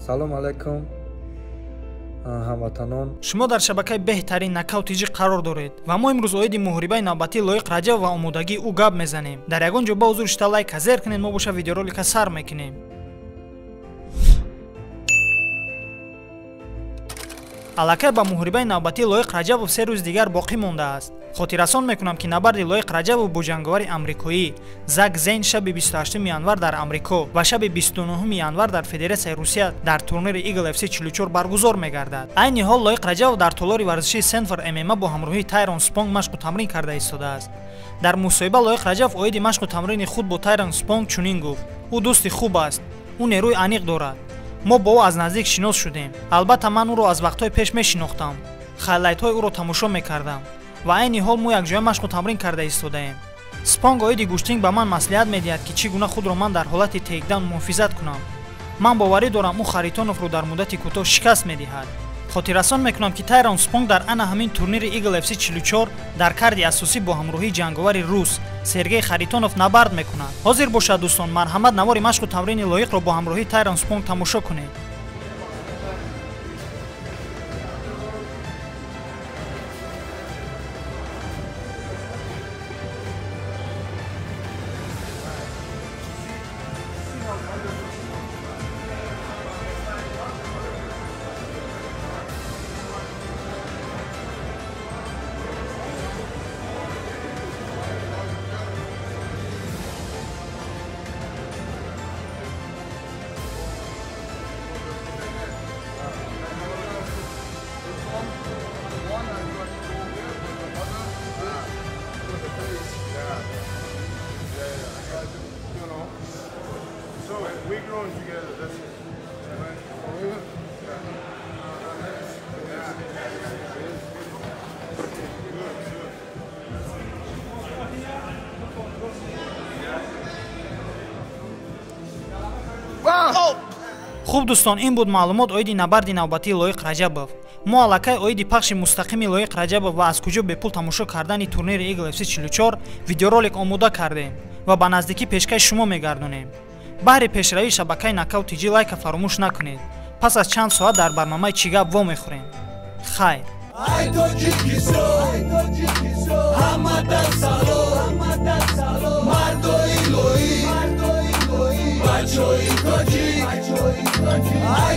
Салом алайкум, ҳамватанон. Шумо дар шабакаи беҳтарин Нокаут ТЖ қарор доред ва мо имрӯз оиди муҳорибаи навбатии Лоиқ Раҷабов ва омодагии ӯ гап мезанем. Дар ягон ҷо ба ҳузур шита лайка зер кунед, мо боша видеоролика сар мекунем. Аллакай ба муҳорибаи навбатии Лоиқ Раҷабов 3 рӯз дигар боқӣ мондааст. Хотиррасон мекунам, ки набарди Лоиқ Раҷабов бо ҷанговари амрикоӣ Зак Зейн шаби 28 январ дар Амрико ва шаби 29 январ дар Федератсияи Русия дар турнири Eagle FC 44 баргузор мегардад. Айни ҳол Лоиқ Раҷабов дар толори варзишии Сенфор ММА бо ҳамроҳии Тайрон Спонг машқу тамрин карда истодааст. Дар мусоҳиба Лоиқ Раҷабов оиди машқу тамрини худ бо Тайрон Спонг чунин гуфт: ӯ дӯсти хуб аст, ӯ нерӯи аниқ дорад. Мо бо ӯ аз наздик шинос шудем. Албатта, ман ӯро аз вақтҳои пеш мешинохтам, хайлайтҳои ӯро тамошо мекардам ва айни ҳол мо якҷоя машқу тамрин карда истодаем. Спонг оиди гӯштинг ба ман маслиҳат медиҳад, ки чӣ гуна худро ман дар ҳолати тейкдаун муҳофизат кунам. Ман боварӣ дорам, ӯ Харитоновро дар муддати кӯтоҳ шикаст медиҳад. Хотиррасон мекунам, ки Тайрон Спонг дар ана ҳамин турнири Eagle FC 44 дар карди асосӣ бо ҳамроҳии ҷанговари рус Сергей Харитонов набард мекунад. Ҳозир бошад, дӯстон, марҳамат, навори машқу тамрини Лоиқро бо ҳамроҳии Тайрон Спонг тамошо кунед. Хуб, дӯстон, ин буд маълумот оиди набарди навбатии Лоиқ Раҷабов. Мо аллакай оиди пахши мустақими Лоиқ Раҷабов ва аз куҷо бепул тамошо кардани турнири Eagle FC 44 видеоролик омода кардем ва ба наздикӣ пешкаши шумо мегардонем. Баҳри пешравии шабакаи Нокаут ТЖ лайка фаромӯш накунед. Пас аз чанд соат дар барномаи Чӣ гап вомехӯрем. Хайр. Ай Тоҷикистон, ҳамада салом, мардои лоиқ, бачои тоҷик, ай.